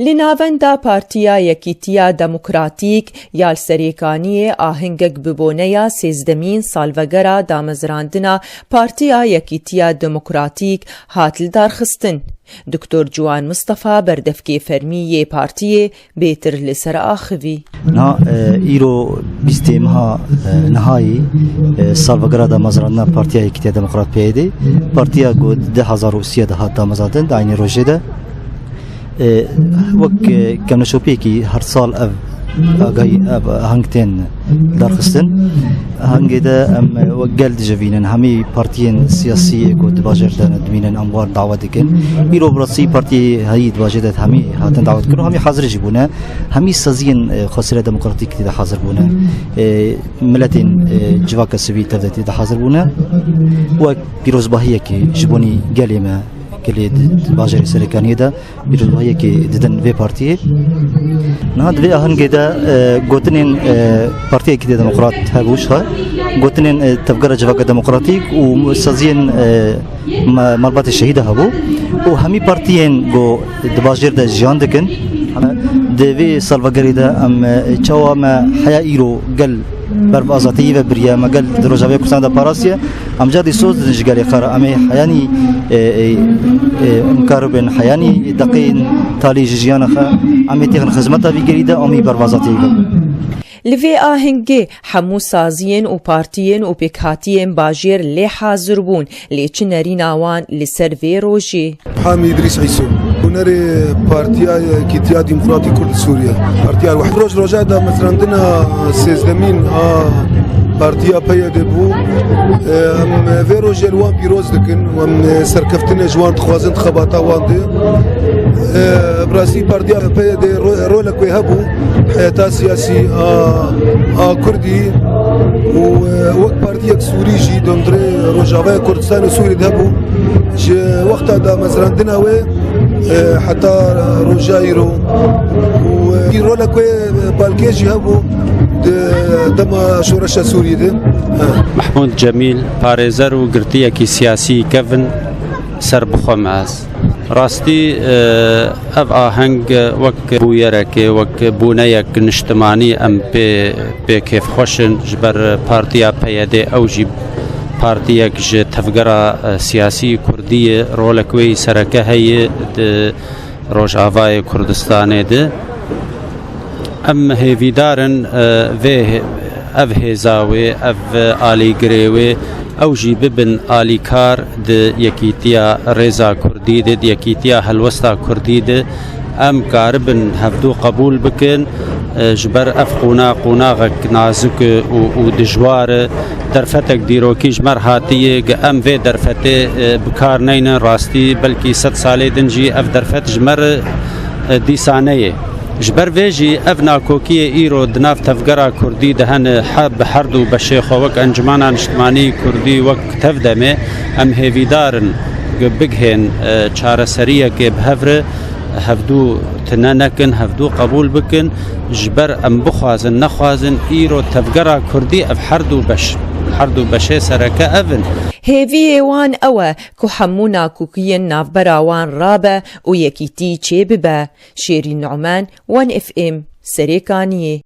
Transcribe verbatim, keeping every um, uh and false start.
Li navenda Partiya Yekîtiya Demokratîk ya li Serêkaniyê ahengek bi boneya sêzdemîn salvegera damezrandina Partiya Yekîtiya Demokratîk hat lidarxistin. Doktor Ciwan Mistefa, berdevkê fermî yê partiyê, bêtir li ser axivî. Niha, e, îro bîstê meha, e, nihayî, e, salvegera damezrandina Partiya Yekîtiya Demokrat, P Y D. Partiya ku di du hezar û sî de hat damezrandin, di eynî rojê de. E, wek, e, kemneşopiyekî her sal ev agahî, ev aheng tên darxistin. Ahengê de em, e, wek gel dicivînin, hemî partiyên siyasî ku di bajêr de ne dimînin, em wan dawet dikin. Îro bi rastî partiyê heyî di bajêr de hemî hatin dawet kirin û hemî hazir jî bûne. Hemî saziyên, e, xweseriya demokratîk tê de hazir bûne. E, miletên, e, civaka sivîl tev de tê de hazir bûne. Wek pîrozbahiyekê ji bonî gelê me, gelê di, di bajêrê Serêkaniyê de pîrozbahiyekê didin vê partiyê. Niha di vê ahengê de, e, gotinên, e, Partiya Yekîtiya Demokrat hebû ji xwe, gotinên, e, Tevgera Civaka Demokratîk û saziyên, e, me-, malbatê şehîda hebû û hemî partiyên ku di bajêr de jiyan dikin. Di vê salvegerê de em, e, çawa me heya îro gel ber bi azadiyê ve biriye, me gel di Rojavayê Kurdistan de parastiye. Em carî soz didin ji gelê xwe re. Em ê heyanî, e, e, e, em karibin heyanî deqeyên talî ji jiyana xwe, em ê têxin xizmeta vî gelî de, em ê ber bi azadiyê ve. Li vê ahengê hemû saziyên û partiyên û pêkhatiyên bajêr lê hazir bûn, lê çi nerîna wan li ser vê rojê? Hamî Îdrîs Îso, hunerê Partiya Yekîtiya Demokratîk Kurd Sûriye. Partiya Wehdê. Roj roja damezrandina sêzdemîn a Partiya P Y D bû. Em vê rojê li wan pîroz dikin. Em serkeftinê ji wan dixwazin di xebata wan de. Bi rastî Partiya P Y D ro-, rolek wê hebû heyeta siyasî a, a Kurdî û, e, wek partiyek Sûrî jî di hundirê Rojavaya Kurdistanê Sûrî de hebû. Ji wexta damezrandina wê, e, heta roja îro û, e, rolek wê balkêş jî hebû di dema şoreşa Sûrî de. E. Mehmûd Cemîl, parêzer û girtiyekî siyasî kevin serbixwe me ez. Rastî, e, ev aheng, e, wek bûyerekê, wek bûneyek niştimanî em pê, pê kêfxweş in. Ji ber partiya P Y D, ew jî partiyek ji tevgera, e, siyasî kurdî ye, rolek wê yî sereke heye di Rojavayê Kurdistanê de. Em hêvîdar in, e, vê hê-, ev hêza wê, ev alîgirê wê, ew jî bibin alîkar di yekîtiya rêza kurdî de, di yekîtiya helwesta kurdî de. Em karibin hevdû qebûl bikin, e, ji ber ev qûna-, qûnaxek nazik û, û dijwar e. Derfetek dîrokî ji me re hatiye, ge em vê derfetê, e, bi kar neynin, rastî belkî sed salê din jî ev derfet ji me re, e, dîsa neyê. Ji ber vê jî ev nakokiyê îro di nav tevgera kurdî de hene, he-, bi her du beşê xwe wek Encumana Niştimanî Kurdî, wek TEV-DEMê, em hêvîdar in ku bigihên, e, çareseriyekê bi hev re, hevdû tune nekin, hevdû qebûl bikin, ji ber em bixwazin, nexwazin, îro tevgera kurdî ev her du beş, her du beşê sereke ev in. Hêviyê wan ew e ku hemû nakokiyên navbera wan rabe û yekîtî çêbibe. Şêrîn Numan, One F M, Serêkaniyê.